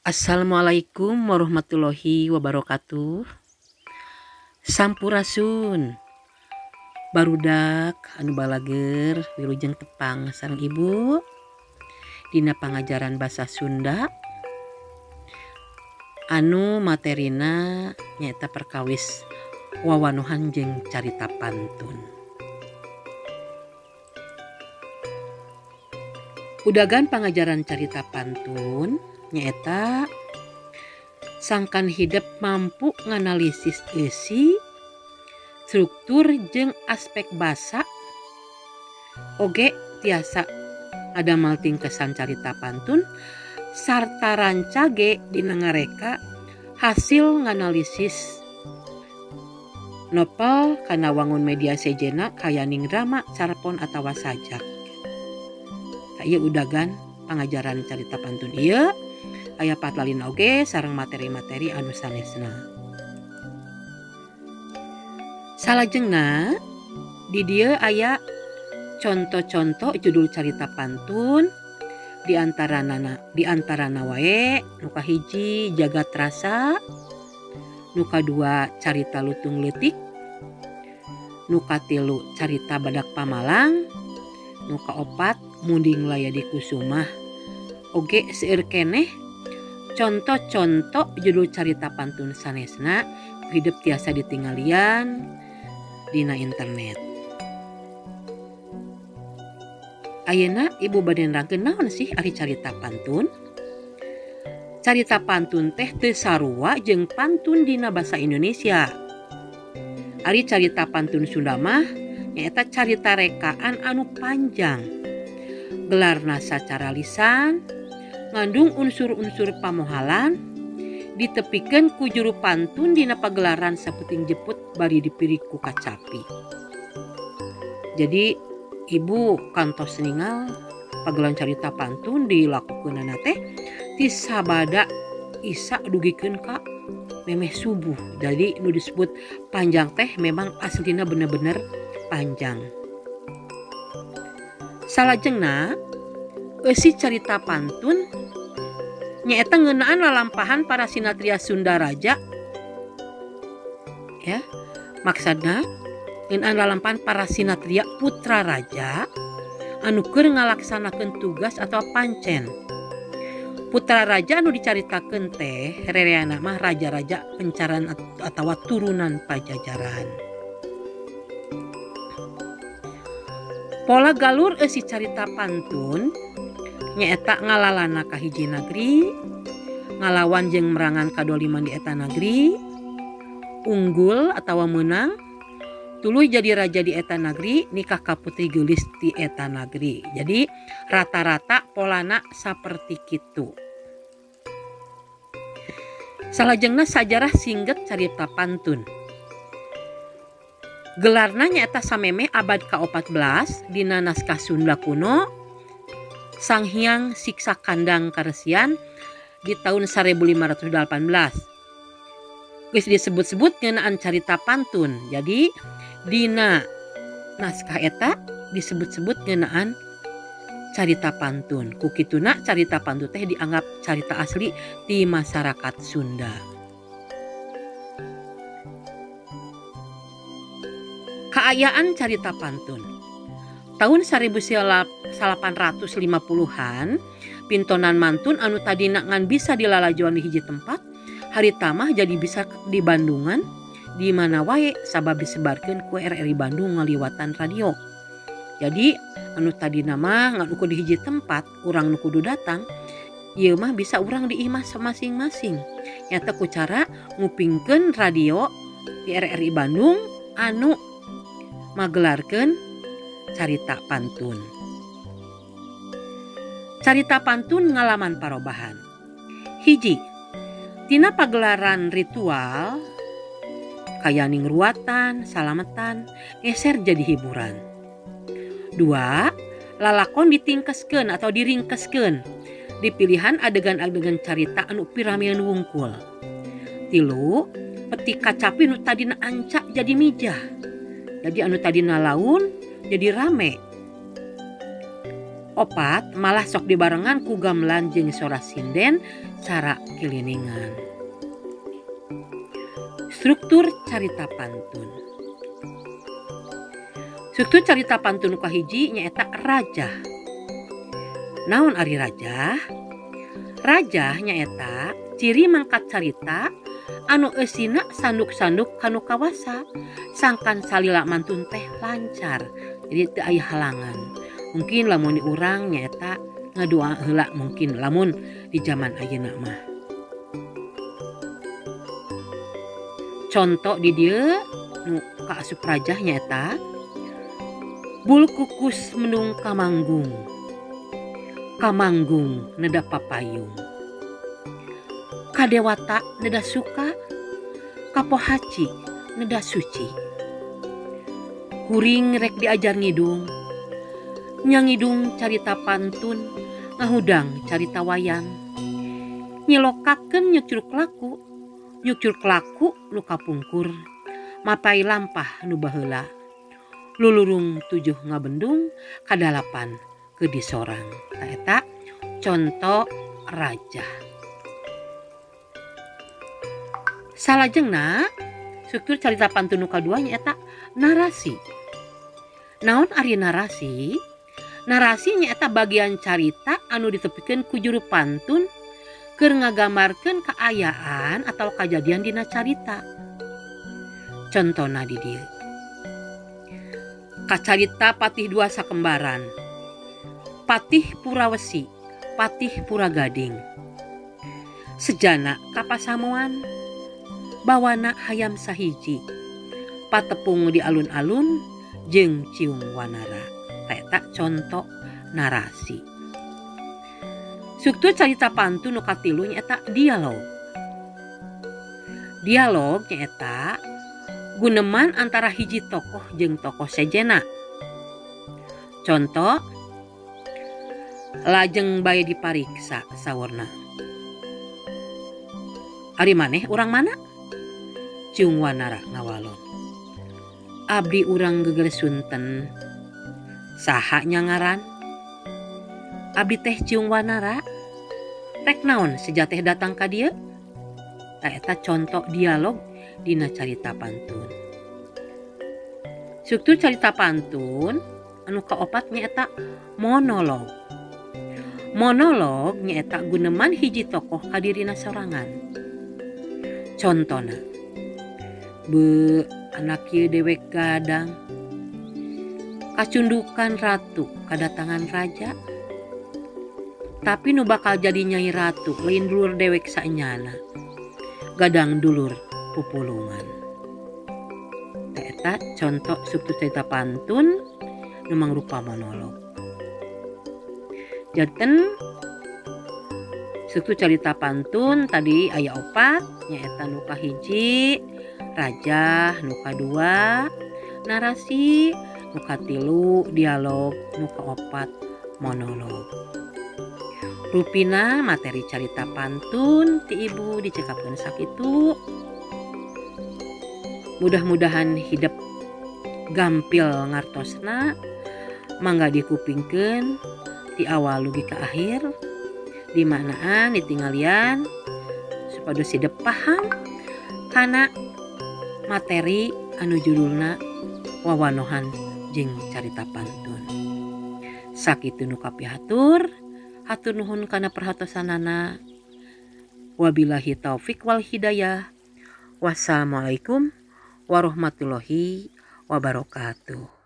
Assalamualaikum warahmatullahi wabarakatuh. Sampurasun. Barudak anu balager wilujeng tepang sareng ibu dina pangajaran basa Sunda anu materina nyaeta perkawis wawanohan jeung carita pantun. Udagan pangajaran carita pantun nyaeta sangkan hidep mampu nganalisis eusi, struktur jeung aspek basa oge tiasa ngadamel tingkesan carita pantun sarta rancage dina ngareka hasil nganalisis novel kana wangun media sejenna kayaning drama, carpon atawa sajak. Tah ieu udagan pangajaran carita pantun ieu aya patlalina oge sareng materi-materi anu sanesna. Salajengna di dieu aya conto-conto judul carita pantun di antarana wae nu kahiji Jagat Rasa, nu kadua Carita Lutung Leutik, nu katilu Carita Badak Pamalang, nu kaopat Munding Layadi Kusumah. Oge seueur keneh conto-conto judul carita pantun sanesna hidep tiasa ditinggalian dina internet. Ayeuna ibu bade nerangkeun naon sih ari carita pantun? Carita pantun teh teu sarua jeung pantun dina basa Indonesia. Ari carita pantun Sunda mah nyaeta carita rekaan anu panjang. Gelarna sacara lisan, ngandung unsur-unsur pamohalan, ditepikeun ku juru pantun dina pagelaran saputing jeput bari dipirik ku kacapi. Jadi ibu kantos ningal pagelaran carita pantun dilakukeunana teh ti sabada isa dugikeun ka memeh subuh. Jadi nu disebut panjang teh memang aslina bener-bener panjang. Salajengna eusi carita pantun nyaeta ngeunaan lalampahan para sinatria Sunda Raja, ya maksudna ngeunaan lalampahan para sinatria putra raja anu keur ngalaksanakeun tugas atau pancen. Putra raja anu dicaritakeun teh rereana mah raja-raja pencaran atawa turunan Pajajaran. Pola galur eusi carita pantun nyaeta ngalalana ka hiji nagri, ngalawan jeung merangan kadoliman di eta nagri, unggul atawa meunang, tuluy jadi raja di eta nagri, nikah ka putri geulis di eta nagri. Jadi rata-rata polana saperti kitu. Salajengna sajarah singget carita pantun. Gelarna nyaeta samemeh abad ka-14 dina naskah Sunda kuno Sang Hyang Siksa Kandang Karesian di tahun 1518. Geus disebut-sebut ngeunaan carita pantun. Jadi dina naskah eta disebut-sebut ngeunaan carita pantun. Ku kituna carita pantun teh dianggap carita asli ti masyarakat Sunda. Kaayaan carita pantun. Tahun 1850-an, pintonan mantun anu tadina ngan bisa dilalajoan di hiji tempat, harita mah jadi bisa di Bandungan, di mana wae sabab disebarkeun ku RRI Bandung ngaliwatan radio. Jadi anu tadina mah ngan ukur di hiji tempat, urang nu kudu datang, ieu mah bisa urang di imah masing-masing. Nyata ku cara ngupingkeun radio di RRI Bandung anu magelarkeun carita pantun. Carita pantun ngalaman parobahan. Hiji, tina pagelaran ritual kayaning ruatan, salametan, ngeser jadi hiburan. Dua, lalakon ditingkeskeun atau diringkeskeun. Dipilihan adegan-adegan carita anu piramian wungkul. Tilu, peti kacapi nu tadina ancak jadi mijah. Jadi anu tadina laun jadi rame. Opat malah sok dibarengan ku gamelan jeung sora sinden cara kiliningan. Struktur carita pantun. Struktur carita pantun nu kahiji nyaeta rajah. Naon ari rajah? Rajah nyaeta ciri mangkat carita anu eusina sanduk-sanduk kanu kawasa sangkan salila mantun teh lancar jadi teu aya halangan. Mungkin lamun di urang nyaeta ngadoa heula mungkin lamun di zaman ayeuna mah. Contoh di dieu nu kaasup rajah nyaeta bulu kukus mendung kamanggung, kamanggung neda papayung, kadewata neda suka, kapohaci neda suci, kuring rek diajar ngidung, nyangidung carita pantun, ngahudang carita wayang, nyelokakeun nyucruk laku, nyucruk laku nu kapungkur, mapai lampah nu baheula, lulurung tujuh ngabendung kadalapan keudi sorang. Ta eta conto rajah. Salajengna struktur carita pantun nu kadua nyaeta narasi. Naon ari narasi? Narasi nyaeta bagian carita anu ditepikeun ku juru pantun keur ngagambarkeun kaayaan atau kajadian dina carita. Contona di dieu. Kacarita Patih Dua Sakembaran, Patih Purawesi, Patih Puragading. Sejana kapasamuan, bawana hayam sahiji, patepung di alun-alun jeung Ciung Wanara. Eta contoh narasi. Struktur carita pantun nu katilu nyaeta dialog. Dialog nyaeta guneman antara hiji tokoh jeung tokoh sejena. Contoh, lajeng bae dipariksa saurna. Ari maneh urang mana? Ciung Wanara ngawalon. Abdi urang Geger Sunten. Saha nya ngaran? Abdi teh Ciung Wanara. Rek naon seja teh datang ka dieu? Ta eta contoh dialog dina carita pantun. Struktur carita pantun anu kaopat nyaeta monolog. Monolog nyaeta guneman hiji tokoh ka dirina sorangan. Contona, be anak ieu dewek gadang, kacundukan ratu kadatangan raja, tapi nu bakal jadi nyai ratu lain dulur dewek saenyana, gadang dulur pupulungan. Eta contoh struktur carita pantun nu mangrupa monolog. Janten struktur carita pantun tadi aya opat, nyaeta nu kahiji rajah, nu kadua narasi, nu katilu dialog, nu kaopat monolog. Rupina materi carita pantun ti ibu dicekapkeun sakitu. Mudah-mudahan hidep gampil ngartosna, mangga dikupingkeun ti awal dugi ka akhir, dimaknaan ditinggalian supados hidep paham kana materi anu judulna Wawanohan jeung Carita Pantun. Sakitu nu kapihatur, hatur nuhun kana perhatosanana. Wabillahi taufik wal hidayah. Wassalamualaikum warahmatullahi wabarakatuh.